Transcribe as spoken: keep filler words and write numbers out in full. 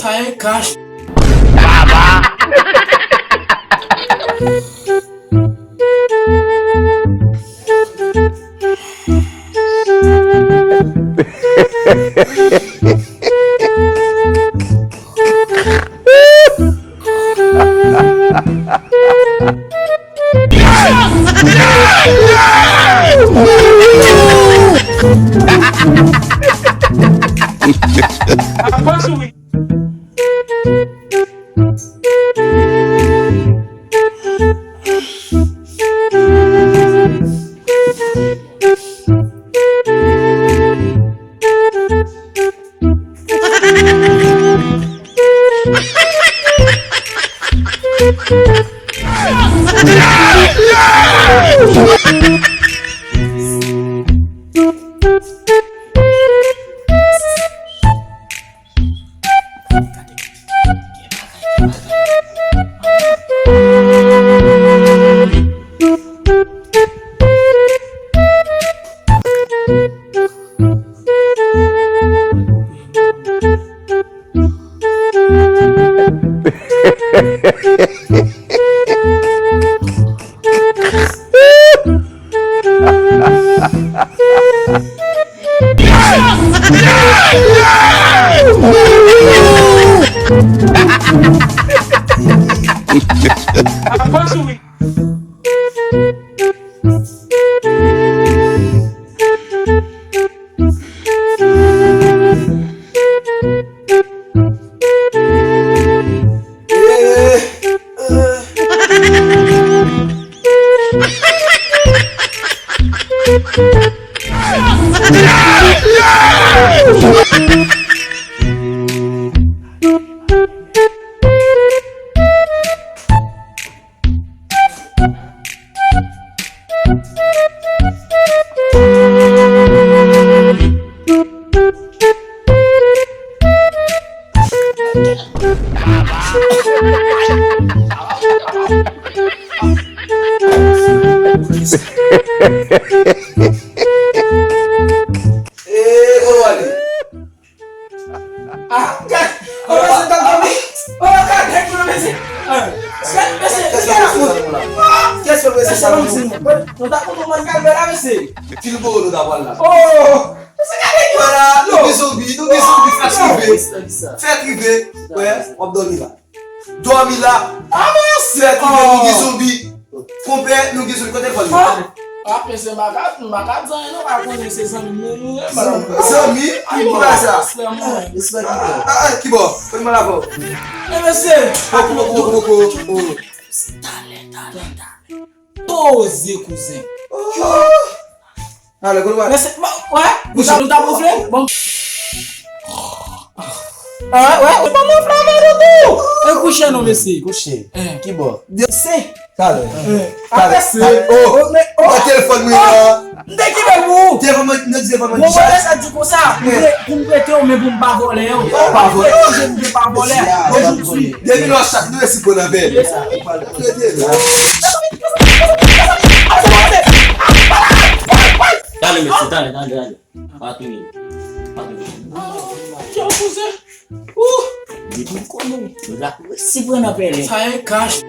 Sa e kach. Eh, kote w ale? Ah, gad! Oh, mesye, t ap dòmi? Oh, gad, nèg yo, mesye! Ah, gad, mesye, mesye, la! Ah, mesye, ban m di nou. Nou t ap konn mwen kalbè la, mesye. Ki nou poko nou ta pral la? Oh! Mesye, gade yo! Vwala, nou gen zonbi, nou gen zonbi, fè trive. Fè trive. Wè, w ap dòmi la. Dòmi la. Avanse! Fè trive, nou gen zonbi. Konpè, nou gen zonbi. Kote fò nou? Ah, ah, mesye, m pa ka, m pa ka di anyen non, pa konnen se zanmi m nou ye, m pa. Zanmi? Ki bagay sa? Frè mwen. Respè ki bò? Ah, ah, ki bò? Kote m al avè w? Eh, mesye! Poko, poko, poko, poko. Talè, talè, talè. Poze, kouzen. Oh! Talè, kote w al? Mesye, bon, wè, nou ta, nou ta wonfle? Bon. Ah, wè, wè, bon, wonfle avè nou tou. E kouche non, mesye. Kouche. Eh. Ki bò? Se. Talè. Eh. Talè. Talè. Oh, oh, men, oh. Nan telefòn mwen an. M te kite pou ou. Telefòn mwen, nan telefòn mwen. Bon, wè, sa di konsa. Eh. M te, pou m prete w, men pou m pa vòlè yo. Pa vòlè. M te jwenn m te pa vòlè. Bon, jodi. Depi lò chak nou resi pran nan vè. Yes. Rete la. Talè, mesye, talè, talè, talè. Pa touye. Pa touye. Ah, yo, kouzen. Ou. Depi m konnen w, m la resi pran nan pèlen. Sa e kach.